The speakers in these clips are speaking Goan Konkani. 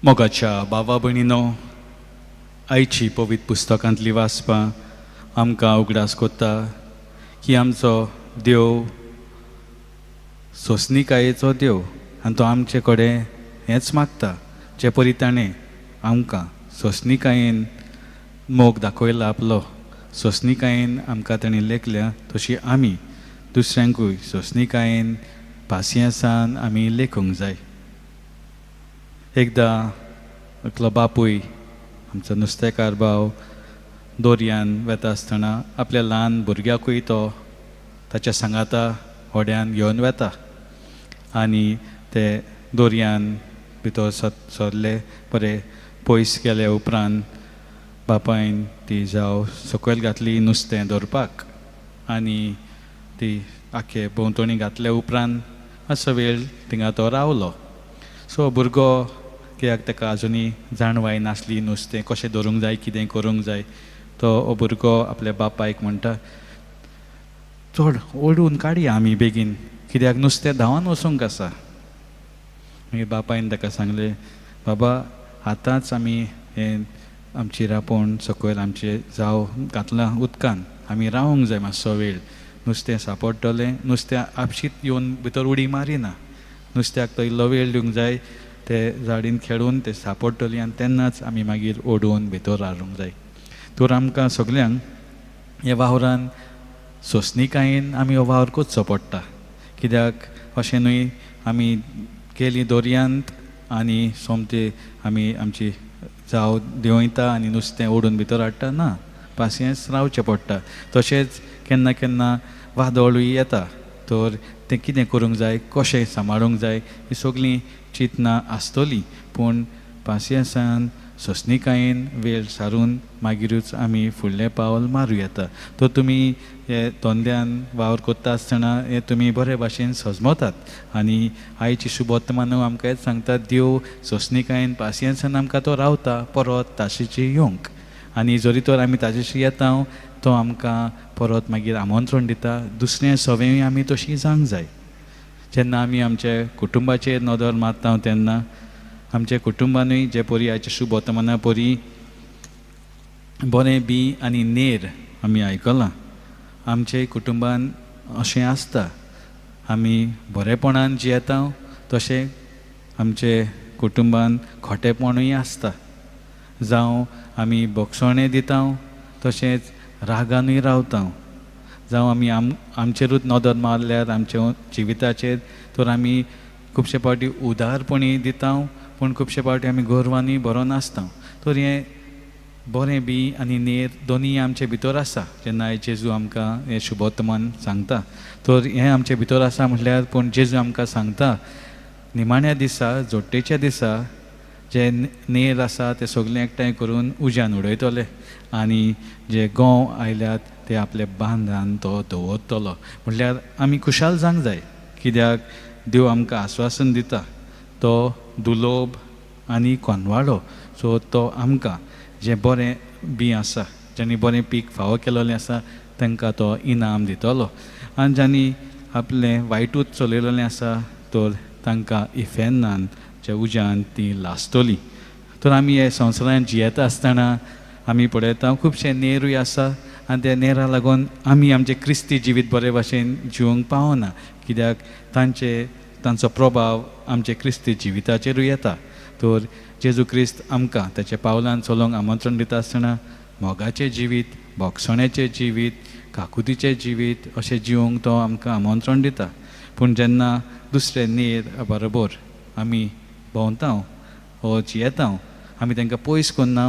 मोगाच्या भावा भयणीनो, आयची पवित्र पुस्तकांतली वाचपां आमकां उगडास कोत्ता की आमचो देव सोंसणीकायेचो देव आनी तो आमचे कडेन हेंच मागता. जे परी ताणें आमकां सोंसणीकायेन मोग दाखयला, आपलो सोंसणीकायेन आमकां ताणें लेखल्या, तशी आमी दुसऱ्यांकूय सोंसणीकायेन पासियेंसान आमी लेखूंक जाय. एकदां एकलो बापूय, आमचो नुस्तेकार भाव, दोरयान वेता आसतना आपल्या ल्हान भुरग्याकूय तो ताच्या सांगाता होड्यान घेवन वेता आनी ते दोरयान भितर सरले. बरे पयस गेले उपरांत बापायन ती जाव सकयल घातली नुस्तें धरपाक आनी ती आख्खे भोंवतणी घातले उपरांत मातसो वेळ थिंगा तो रावलो. सो भुरगो, कित्याक ताका आजुनूय जाणवाय नासली नुस्तें कशें धरूंक जाय, कितें करूंक जाय, तो हो भुरगो आपल्या बापायक म्हणटा, "चड ओडून काडया आमी बेगीन, कित्याक नुस्तें धांवन वचूंक आसा." मागीर बापायन ताका सांगलें, "बाबा, आतांच आमी हें आमची रांपोण सकयल आमचें जाव घातलां उदकान. आमी रावंक जाय मातसो वेळ. नुस्तें सापडटलें. नुस्तें आपशींच येवन भितर उडी मारिना. नुस्त्याक तो इल्लो वेळ दिवंक जाय. ते जाळीन खेळून ते सापडटली आनी तेन्नाच आमी मागीर ओडून भितर हाडूंक जाय." तर आमकां सगल्यांक ह्या वावरान सोंसणीकायेन आमी हो वावर करचो पडटा, कित्याक अशें न्हय आमी गेलीं दोरयांत आनी सोमते आमी आमची जाव देंवयता आनी नुस्तें ओडून भितर हाडटा. ना, पासियेंस रावचें पडटा. तशेंच केन्ना केन्ना वादळूय येता, तर तें कितें करूंक जाय, कशें सांबाळूंक जाय, ही सगळीं चिंतनां आसतलीं, पूण पासियेंसान सोंसणीकायेन वेळ सारून मागीरूच आमी फुडलें पावल मारूं येता. तर तुमी हे धंद्यान वावर करता आसतना हें तुमी बरे भाशेन सजमतात आनी आयची शुभवर्तमानूय आमकां हेंच सांगता, देव सोंसणीकायेन पासियेंसान आमकां तो रावता परत ताचेशी येवंक. आनी जरी तर आमी ताजेशी येता, तो आमकां परत मागीर आमंत्रण दिता. दुसरें सवंयूय आमी तशी जावंक जाय. जेन्ना आमी आमच्या कुटुंबाचेर नदर मारता, तेन्ना आमच्या कुटुंबानूय जे परी आयच्या शुभवर्तमाना परी बरें बी आनी नेर आमी आयकलां, आमचे कुटुंबान अशें आसता. आमी बरेपणान जियेता, तशें आमचे कुटुंबान खोटेपणूय आसता. जावं आमी भोगसणें दिता, तशेंच रागानूय रावता. जावं आमी आमचेरूच नदर मारल्यार आमच्या जिविताचेर, तर आमी खुबशे फावटी उदारपणी दिता, पूण खुबशे फावटी आमी गोरवांनी बरो नासता. तर हें बरें बी आनी नेर दोनूय आमचे भितर आसा. जेन्ना जेजू आमकां हें शुभवर्तमान सांगता, तर हें आमचे भितर आसा म्हटल्यार, पूण जेजू आमकां सांगता, निमाण्या दिसा, जोडटेच्या दिसा, जे नेर आसा ते सगळे एकठांय करून उज्यान उडयतले आनी जे गोंव आयल्यात ते आपले बांदान तो दवरतलो. म्हटल्यार आमी खुशाल जावंक जाय, कित्याक देव आमकां आस्वासन दिता, तो दुलोब आनी कोनवाडो. सो तो आमकां जें बरें बी आसा, जांणी बरें पीक फावो केलोलें आसा, तांकां तो इनाम दितलो आनी जांणी आपलें वायटूच चलयलेलें आसा, तर तांकां इफेर्नान ज्या उज्यान ती लासतली. तर आमी हे संवसारांत जियेता आसतना आमी पळयता, खुबशे नेरूय आसा आनी त्या नेरा लागून आमी आमचें क्रिस्ती जिवीत बरे भाशेन जिवंक पावना, कित्याक तांचो प्रभाव आमचे क्रिस्ती जिविताचेरूय येता. तर जेजू क्रिस्त आमकां ताच्या पावलान चलोवंक आमंत्रण दिता आसतना मोगाचें जिवीत, भोगसण्याचें जिवीत, काकुतीचें जिवीत अशें जिवंक तो आमकां आमंत्रण दिता. पूण जेन्ना दुसरे नेर बरोबर आमी भोंवता वो जियेता, आमी तांकां पयस करना,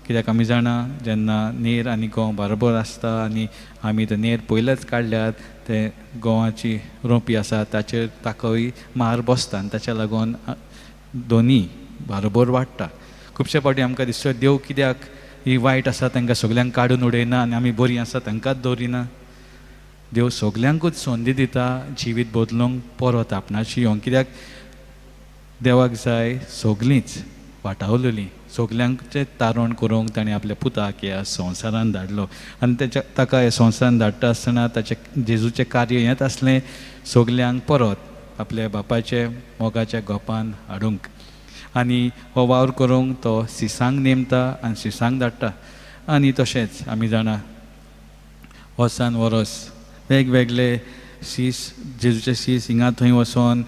कित्याक आमी जाणा, जेन्ना नेर आनी गोंव बरोबर आसता आनी आमी ते नेर पयलेच काडल्यात, ते गोंवाची रोंपी आसा ताचेर ताकय मार बसता आनी ताच्या लागून दोनी बरोबर वाडटा. खुबशे फावटी आमकां दिसता, देव कित्याक ही वायट आसा तांकां सगल्यांक काडून उडयना आनी आमी बरीं आसा तांकांच दवरिना? देव सगल्यांकूच संदी दिता जिवीत बदलूंक, परत आपणाशी येवंक, कित्याक देवाक जाय सगलींच वाटावलेलीं. सगल्यांचें तारण करूंक ताणें आपल्या पुताक ह्या संवसारान धाडलो आनी ताका ह्या संवसारान धाडटा आसतना ताचें जेजूचें कार्य हेंच आसलें, सगल्यांक परत आपल्या बापायचे मोगाच्या गोपान हाडूंक. आनी हो वावर करूंक तो सिसांक नेमता आनी सिसांक धाडटा. आनी तशेंच आमी जाणा वर्सान वरस वेगवेगळे शीस जेजूचे शीस हिंगा थंय वचोन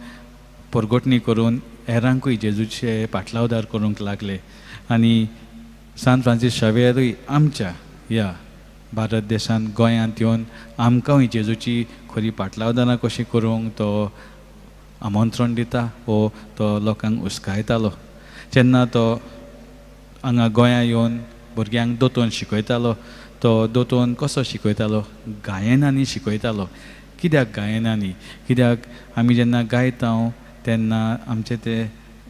परगटणी करून हेरांकूय जेजूचे पाटलावदार करूंक लागले. आनी सांत फ्रांसीस शावेरूय आमच्या ह्या भारत देशांत गोंयांत येवन आमकांय जेजूची खरी पाटलावदारां कशी करूंक तो आमंत्रण दिता वो तो लोकांक उस्कायतालो. जेन्ना तो हांगा गोंया येवन भुरग्यांक दोतोन शिकयतालो तो दोतोन कसो शिकयतालो, गायनांनी शिकयतालो. कित्याक गायनांनी? कित्याक आमी जेन्ना गायता तेन्ना आमचें तें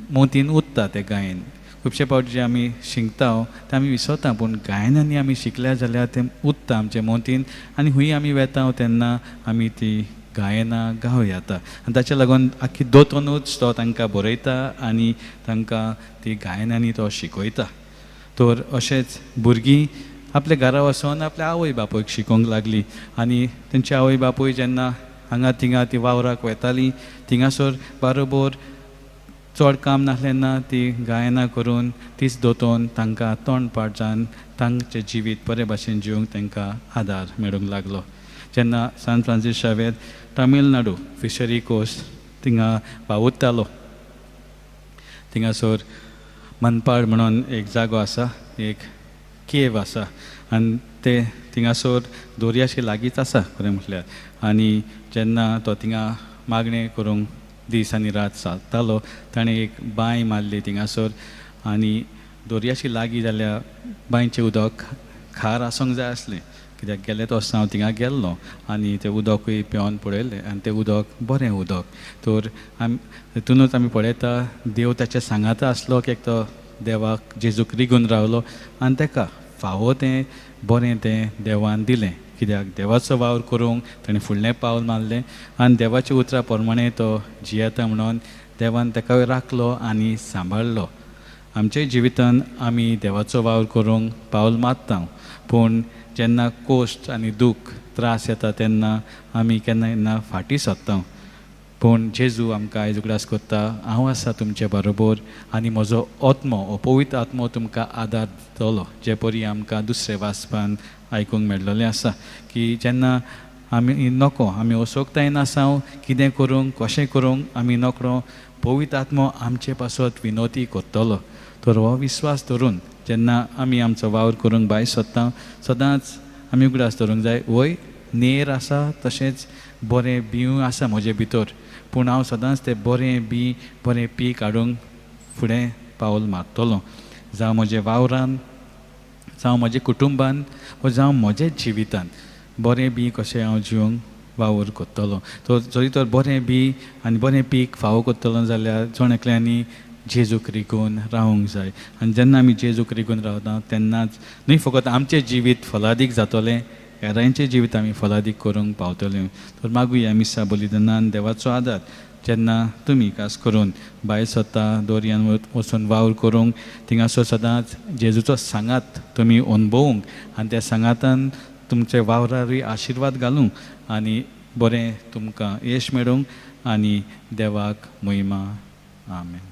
मोतीन उत्ता तें गायन. खुबशे फावट जे आमी शिकता तें आमी विसरता, पूण गायनांनी आमी शिकल्या जाल्यार तें उत्ता आमचे मोतीन आनी हुंय आमी वेता तेन्ना आमी ती गायनां गावं येता. आनी ताचे लागून आख्खी दोतोनूच तो तांकां बरयता आनी तांकां ती गायनांनी तो शिकयता. तर अशेंच भुरगीं आपल्या घरा वचोन आपल्या आवय बापूयक शिकोवंक लागली आनी तेंची आवय बापूय जेन्ना हांगा थिंगा ती वावराक वेताली थिंगासर बारोबर चड काम नासलें ना ती गायनां करून तीच दोतोन तांकां तोंड पाठ जावन तांचें जिवीत बरे भाशेन जिवंक तांकां आदार मेळूंक लागलो. जेन्ना सांत Francis Xavier Tamil Nadu fishery coast थिंगा वावुरतालो थिंगासर मनपाड म्हणून एक जागो आसा, एक केव आसा आनी ते थिंगासर दर्याशी लागींच आसा खरें म्हटल्यार. आनी जेन्ना तो थिंगा मागणें करूंक दीस आनी रात सारतालो ताणें एक बांय मारली थिंगासर आनी दर्याशी लागीं जाल्यार बांयचें उदक खार आसूंक जाय आसलें, कित्याक गेले तो हांव थिंगा गेल्लो आनी तें उदकूय पिवन पळयलें आनी तें उदक बरें उदक. तर आमी तितूनच आमी पळयता देव ताच्या सांगाता आसलो की एक तो देवाक जेजूक रिगून रावलो आनी ताका फावो तें बरें तें देवान दिलें, कित्याक देवाचो वावर करूंक ताणें फुडलें पावल मारलें आनी देवाच्या उतरा प्रमाणें तो जियेता म्हणून देवान ताका राखलो आनी सांबाळ्ळो. आमच्या जिवितान आमी देवाचो वावर करूंक पावल मारता, पूण जेन्ना कोश्ट आनी दूख त्रास येता तेन्ना आमी केन्ना केन्ना फाटीं सरता. पूण जेजू आमकां आयज उगडास करता, हांव आसा तुमचे बरोबर आनी म्हजो आत्मो हो पवित्र आत्मो तुमकां आदार दितलो. जे परी आमकां दुसरे वाचपान आयकूंक मेळ्ळेलें आसा की जेन्ना आमी नको आमी असोकतायेन आसा कितें करूंक कशें करूंक आमी नकळो, पवित्र आत्मो आमचे पासत विनोती करतलो. तर हो विस्वास धरून जेन्ना आमी आमचो वावर करूंक भायर सरता सदांच आमी उगडास धरूंक जाय, वय नेर आसा तशेंच बरें बीं आसा म्हजे भितर, पूण हांव सदांच तें बरें बीं बरें पीक हाडूंक फुडें पावल मारतलो. जावं म्हज्या वावरान, जावं म्हज्या कुटुंबान, वा जावं म्हज्या जिवितान बरें बीं कशें हांव जिवंक वावर करतलो. तर जरी तर बरें बीं आनी बरें पीक फावो करतलो जाल्यार जण एकल्यांनी जेजूक रिगून रावंक जाय. आनी जेन्ना आमी जेजूक रिगून रावता तेन्नाच न्हय फकत आमचें जिवीत फलादीक जातलें, हेरांचें जिवीत आमी फलादीक करूंक पावतले. तर मागुया मिसा बलिदानान देवाचो आदार जेन्ना तुमी खास करून भायर सरता दर्यान वचून वावर करूंक थिंगासर सदांच जेजूचो सांगात तुमी अणभवूंक आनी त्या सांगातान तुमचे वावरारूय आशिर्वाद घालूंक आनी बरें तुमकां यश मेळूंक आनी देवाक महिमा. आमेन.